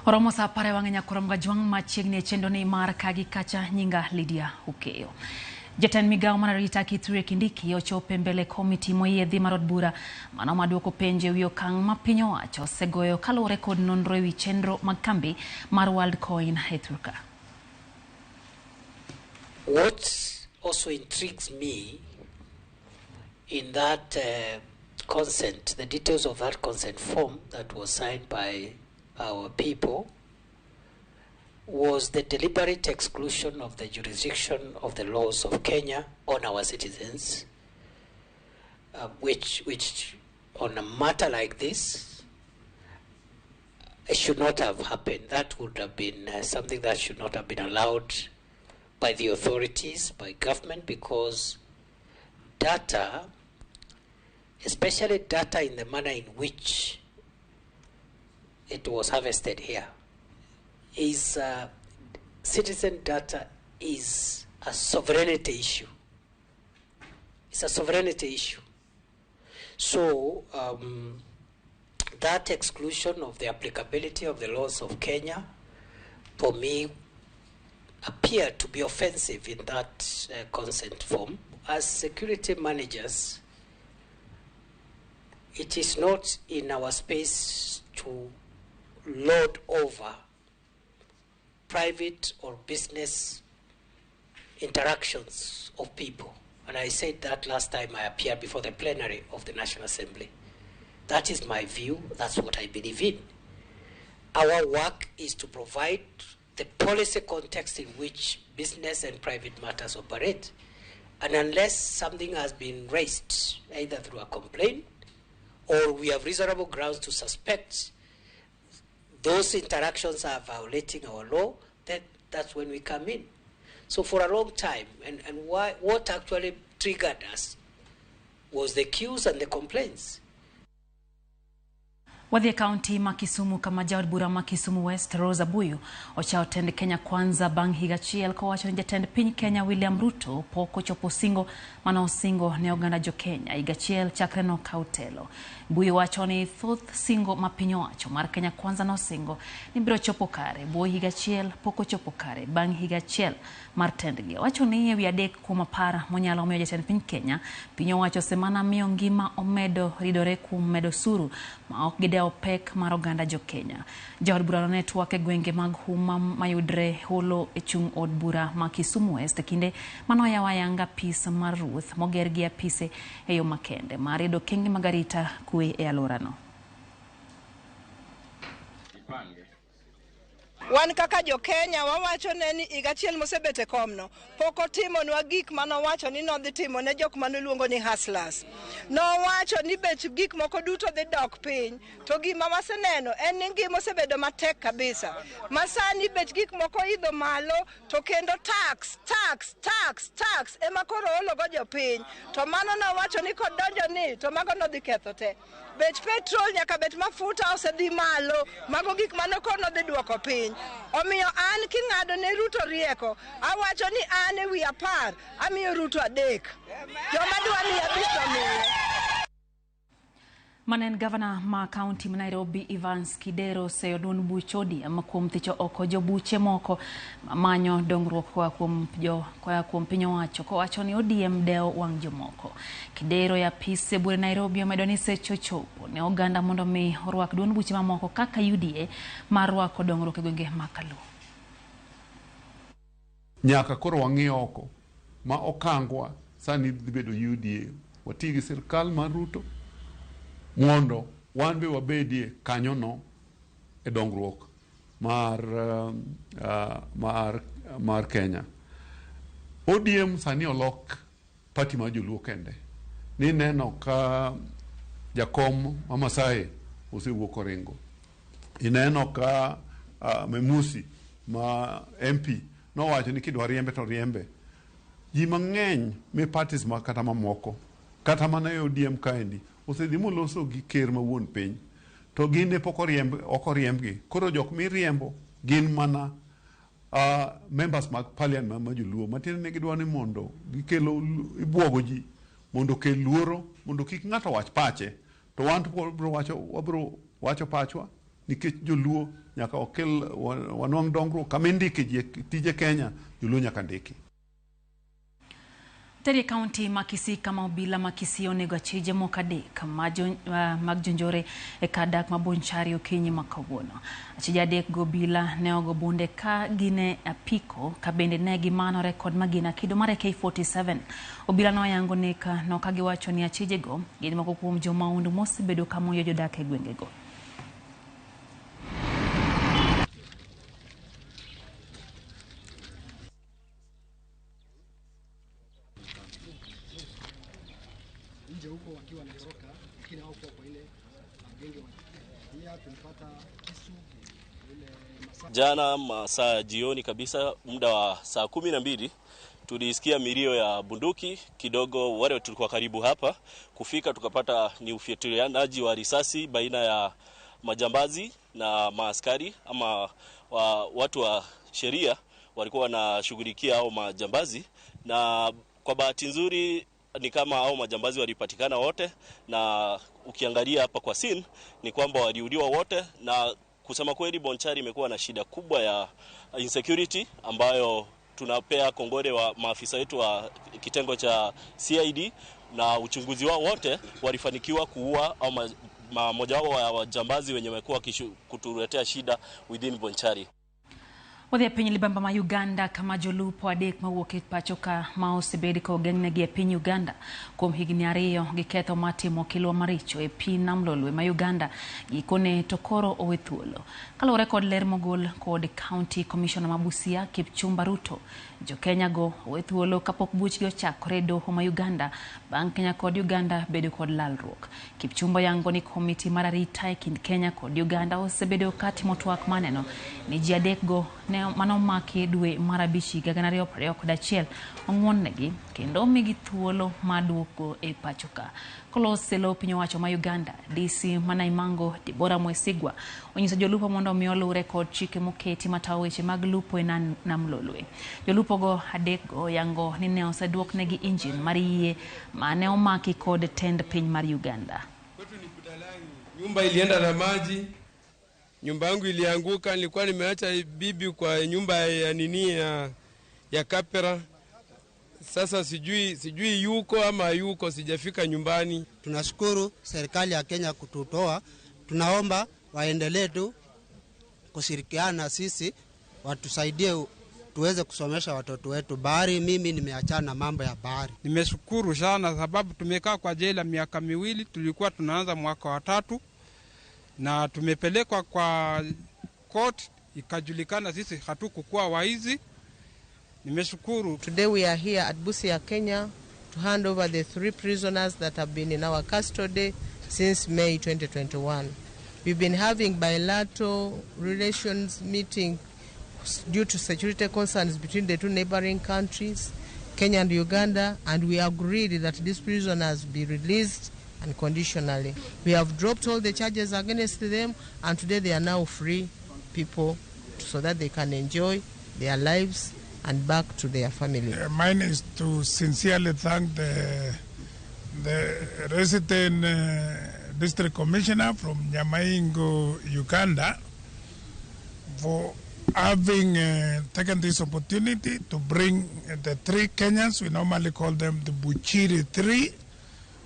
Oromo saa apar e wang'e nyakorom gajwang' machiegni e chenro ni mar kagi kacha nyinga Lydia Okeyo. Jatend migawo mar arita Kithure Kindiki ochopo e mbele komiti moyiedhi mar od bura mano maduoko penjo ewi okang' ma piny owacho osegoyo kaluwore kod nonro ewi chenro mag kambi mar Worldcoin e Thurka. What also intrigues me in that consent, the details of that consent form that was signed by our people, was the deliberate exclusion of the jurisdiction of the laws of Kenya on our citizens, which on a matter like this, it should not have happened. That would have been something that should not have been allowed by the authorities, by government, because data, especially data in the manner in which it was harvested here, is citizen data is a sovereignty issue. It's a sovereignty issue. So that exclusion of the applicability of the laws of Kenya, for me, appeared to be offensive in that consent form. As security managers, it is not in our space to lord over private or business interactions of people. And I said that last time I appeared before the plenary of the National Assembly. That is my view. That's what I believe in. Our work is to provide the policy context in which business and private matters operate. And unless something has been raised, either through a complaint or we have reasonable grounds to suspect those interactions are violating our law, then that's when we come in. So for a long time, and why, what actually triggered us was the queues and the complaints. Wadhi e kaunti ma Kisumu kama jaod bura ma Kisumu West Rose Abuyu ochawo tend Kenya Kwanza bang' higa achiel kowacho ni jatend piny Kenya William Ruto pok ochopo singo mane osingo ne oganda jo Kenya higa achiel chakre nokaw telo. Buyu wacho ni thoth singo ma piny owacho mar Kenya Kwanza nosingo ni biro chopo kare bwo higa achiel pok ochopo kare bang' higa achiel mar tendgi. Owacho ni ewi 3 kuom 10 monyalo miyo jatend piny Kenya piny owacho osemana miyo ngima omedo ridore kuom medo osuru ma ok gidewo pek mar oganda jo Kenya. Jaod burano ne twak e gwenge mag Huma mayudre holo e chung' od bura ma Kisumu West e kinde manoyawo ayanga apis mar ruoth moger gi apise e yo makende mar riedo okenge mag arita kwe e alworano. Wan kaka jo Kenya wawacho ne ni higa achiel mosebet e komno pok otimonwa gik manowacho ni nodhi timo ne jok manoluongo ni hustlers. Nowacho ni bech gik moko duto dhi dok piny to gima waseneno en ni ngima osebedo matek kabisa. Ma sani bech gik moko idho malo to kendo tax, tax, tax, tax ema koro ologo jopiny. To mano nowacho ni kodonjo ni to mago nodhi ketho te. Bech petrol nyaka bech mafuta osedhi malo, mago gik mane koro nodhi duoko piny. Omiyo an king'ado ne Ruto rieko, awacho ni an ewi 10 amiyo Ruto 3. Joma dwa miyo 5 to miye. Mane en gavana ma kaunti ma Nairobi Evans Kidero oseyo duond buch ODM kuom thicho oko jobuche moko manyo dongruok koa kuom piny owacho kowacho ni ODM dewo wang' jomoko. Kidero e apis e bura Nairobi omedo ni seche ochopo ne oganda mondo mi orwak duond buche mamoko kaka UDA mar rwako dongruok e gwenge ma Kaluo. Nyaka koro wang'i oko ma okangwa sani dhi bedo UDA. Wati gi sirkal mar Ruto mondo wan be wabedie kanyono e dongruok mar Kenya. ODM sani olok party mar joluo kende. Ni neno ka jakom ma Masae osewuok oringo. Ineno ka Memusi ma MP nowacho ni kidwa riembe to riembe. Ji mang'eny me parties ma kata mamoko kata mana e ODM kaendi osedhi moloso gi ker ma wuon piny to gin ne pok oriemb ok oriembgi. Koro jok miriembo gin mana members mag parliament ma joluo matiende ni gidwa ni mondo gikelo ibwogo ji mondo okel luoro mondo kik ng'ato wach pache to wan to wabiro wacho pachwa. Nikech joluo nyaka okel wanwang' dongruok kama indike ji tije Kenya, joluo nyaka ndiki. Teri e kaunti ma Kisii kama obila ma Kisii onego achije moko adek mag jonjore e kar dak ma Bonchari okinyi ma kawuono. Achije adek go obila ne ogo bunde ka gin e apiko ka bende ne gimanore kod magina kido mar AK47. Obila noyango nek no ka giwacho ni achijego gin moko kuom jomahundu mosebedo ka monjo jodak e gwengego. Jana masaa jioni kabisa, muda wa saa 12 tulisikia milio ya bunduki kidogo. Wale tulikuwa karibu hapa kufika, tukapata ni ufyatulianaji wa risasi baina ya majambazi na maaskari ama watu wa sheria walikuwa wanashughulikia hao majambazi, na kwa bahati nzuri ni kama hao majambazi walipatikana wote, na ukiangalia hapa kwa scene ni kwamba waliuliwa wote. Na kusema kweli, Bonchari imekuwa na shida kubwa ya insecurity ambayo tunapea kongole wa maafisa wetu wa kitengo cha CID, na uchunguzi wao wote walifanikiwa kuua au mmoja wao wa wajambazi wenye wamekuwa kutuletea shida within Bonchari. Wadhi e piny libamba ma Uganda kama jolupo adek mawuok e pacho ka ma osebed ka ogeng'negi e piny Uganda kuom higni 2 gi ketho mar timo kilwa maricho e pi nam Lolwe ma Uganda gikone to koro owe thuolo. Kaluwore kod ler mogol kod County Commissioner ma Busia Kipchumba Ruto, jo-Kenya go owe thuolo kapok buchgi ochakore e doho ma Uganda bang' Kenya kod Uganda bedo kod lalruok. Kipchumba yango ni komiti mar arita e kind Kenya kod Uganda osebedo ka timo twak maneno ni ji adek go manomaki dwe mar 5 higa 2021 ong'wonnegi kendo omigi thuolo mar duogo e pacho ka. Kolos e lo piny owacho ma Uganda, DC ma Naimango Deborah Mwesigwa onyiso jolupo mondo omi oluwre kod chike moketi matayo weche mag lupo e nam Lolwe. Jolupo go adek go yango ni ne oseduoknegi injin mar yie mane omaki kod tend piny mar Uganda. Nyumba ilienda na maji. Nyumba yangu ilianguka, nilikuwa nimeacha bibi kwa nyumba ya nini ya kapera. Sasa sijui yuko ama yuko, sijafika nyumbani. Tunashukuru serikali ya Kenya kututoa. Tunaomba waendelee tu kushirikiana sisi, watusaidie tuweze kusomesha watoto wetu. Bahari, mimi nimeachana mambo ya bahari. Nimeshukuru sana sababu tumekaa kwa jela miaka 2, tulikuwa tunaanza mwaka wa 3. Na tumepelekwa kwa court, ikajulikana sisi hatukukuwa waizi. Nimeshukuru. Today we are here at Busia, Kenya to hand over the 3 prisoners that have been in our custody since May 2021. We've been having bilateral relations meeting due to security concerns between the two neighboring countries, Kenya and Uganda, and we agreed that these prisoners be released unconditionally. We have dropped all the charges against them, and today they are now free people so that they can enjoy their lives and back to their family. Mine is to sincerely thank the resident district commissioner from Nyamaingo, Uganda, for having taken this opportunity to bring the 3 Kenyans. We normally call them the Buchiri 3.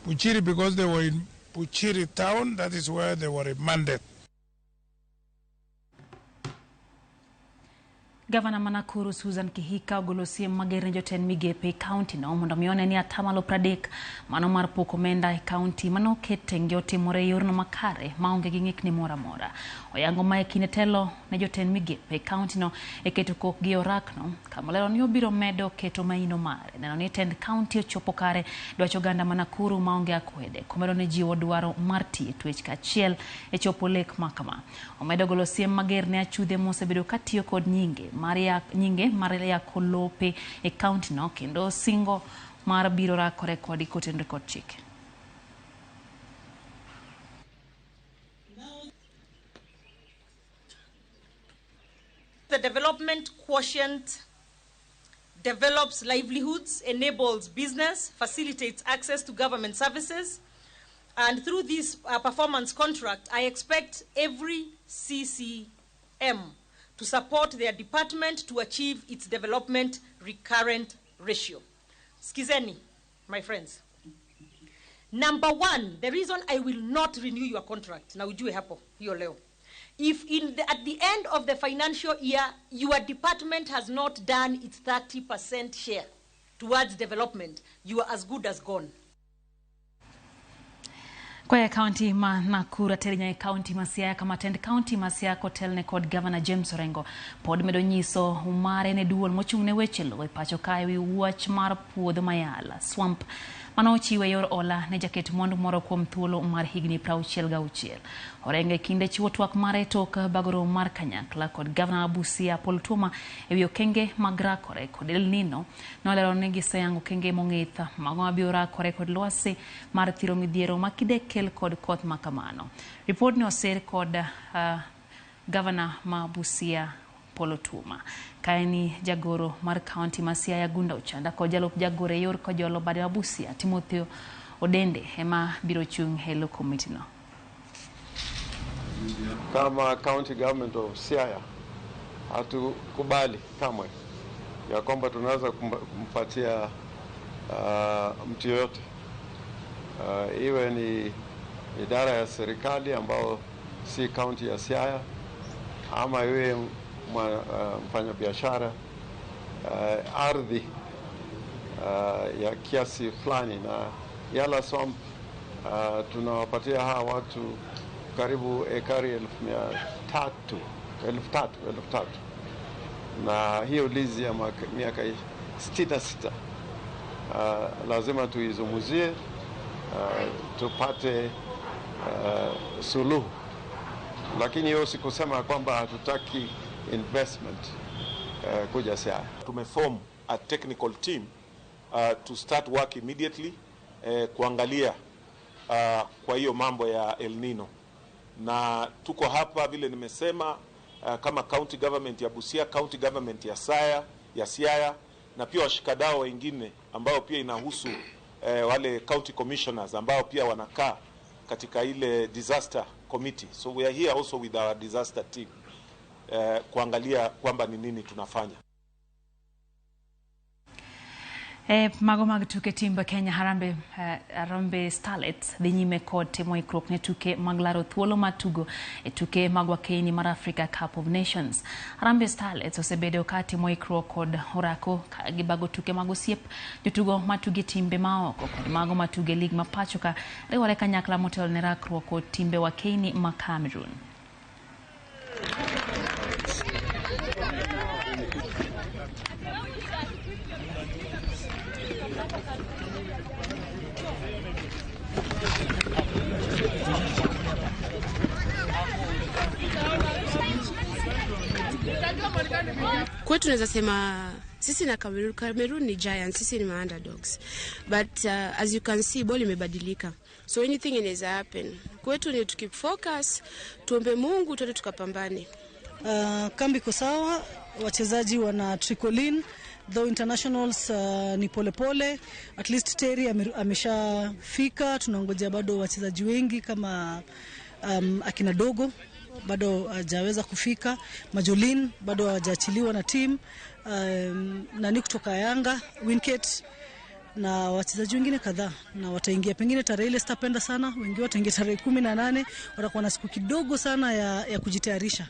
Buchiri because they were in Buchiri town, that is where they were remanded. Gavana ma Nakuru Susan Kihika ogolo siem mager ne jotend migepe e kaunti no mondo mi one ni atamalo 30 mano mar pok omenda e kaunti manoket tenge otimore e yorno makare maonge gi ng'ikni moro amora. Oyango mae kinde telo ne jotend migepe e kaunti no e keto kokgi e orakno kamolero ni obiro medo keto maino mare neno ni tend kaunti ochopo kare dwach oganda ma Nakuru maonge akwede komedo ne jiwo dwaro mar tiyo twech kaachiel e chopo lek makama. Omedo golo siem mager ne achudhe mosebedo katiyo kod nyinge mar yako lope e kaunti no kendo singo mar biro rakore kod kotenore kod chike. The development quotient develops livelihoods, enables business, facilitates access to government services, And through this performance contract, I expect every CCM to support their department to achieve its development recurrent ratio. Skizeni, my friends. Number one, the reason I will not renew your contract, na ujue hapo, hiyo leo. If at the end of the financial year, your department has not done its 30% share towards development, you are as good as gone. Kwa kaunti ma Nakuru ateri kaunti ma Siaya kama tend kaunti ma Siaya kotelne kod Governor James Orengo pod medo nyiso mare ne duol mochung' ne weche lowo e pacho kae wi wach mar puodho Mayala swamp mane ochiwe yor ola ne jaket mwandu moro kuom thuolo mar higni 66. Orengo e kinde chiwo twak mare tok bago romo mar kanyakla kod Governor Busia Paul Otuoma ewi okenge mag rakore kod El Nino nolero ni giseyango okenge mong'ith mago mabiro rakore kod lwasi mar thiro midhiero makidekel kod koth makamano. Ripod ne oser kod Governor ma Busia Paul Otuoma. Kaeni jagoro mar kaunti ma Siaya Gunda Ochanda kod jalup jagoro e yor kojolo bade ma Busia Timothy Odende ema biro chung' e lo komiti no. Kama county government of Siaya hatukubali kamwe ya kwamba tunaweza kumpatia mtu yoyote, iwe ni idara ya serikali ambao si county ya Siaya ama iwe mfanyabiashara, ardhi ya kiasi fulani. Na Yala Swamp tunawapatia hawa watu karibu ekari 3,000, na hiyo lizi ya miaka 66 lazima tuizungumzie, tupate suluhu. Lakini hiyo sikusema kwamba hatutaki investment kuja Siaya. Tumeform a technical team to start work immediately, kuangalia kwa hiyo mambo ya El Nino. Na tuko hapa vile nimesema, kama county government ya Busia, county government ya Siaya na pia washikadau wengine ambao pia inahusu wale county commissioners ambao pia wanakaa katika ile disaster committee. So we are here also with our disaster team kuangalia kwamba ni nini tunafanya. Mago mag tuke timbe Kenya Harambee Starlets dhi nyime kod timo ikruok ne tuke mag laro thuolo mar tugo e tuke mag wakeni mar Africa Cup of Nations. Harambee Starlets osebedo ka timo ikruok kod orako ka gibago tuke mag osiep. Jotugo matuge timbe maoko kod mago matuge lig ma pacho ka riwore kanyakla motelo ne rakruok kod timbe wakeni ma Cameroon. Kwetu tunaweza sema sisi na Cameroon, Cameroon ni giants, sisi ni underdogs. But as you can see ball imebadilika. So anything inaweza happen. Kwetu ni to keep focus, tuombe Mungu tuende tukapambane. Kambi iko sawa, wachezaji wana trickle in, though internationals ni pole pole. At least Terry ameshafika, tunangojea bado wachezaji wengi kama akina Dogo bado hajaweza kufika, Majolin bado hawajaachiliwa na team, nani kutoka Yanga, Winket na wachezaji wengine kadhaa, na wataingia pengine tarehe ile sitapenda sana, wengi wataingia tarehe 18, watakuwa na siku kidogo sana ya kujitayarisha.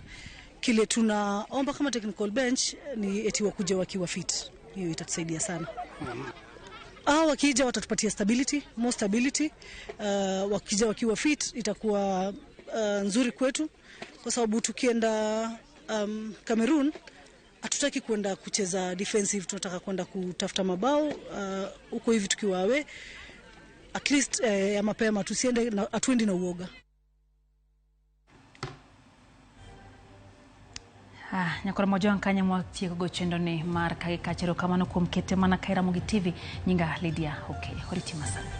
Kile tunaomba kama technical bench ni eti wakuje wakiwa fit, hiyo itatusaidia sana. Wakija watatupatia stability, more stability. Wakija wakiwa fit itakuwa nzuri kwetu, kwa sababu tukienda Cameroon hatutaki kwenda kucheza defensive, tunataka kwenda kutafuta mabao huko hivi tukiwa away at least ya mapema, tusiende hatuendi na uoga. Nyakoro mojo kanya mwatieko go chenro ni mar kage kachero kamano kuom kete mana Kairamogi TV. Nyinga Lydia. Okay, oriti masana.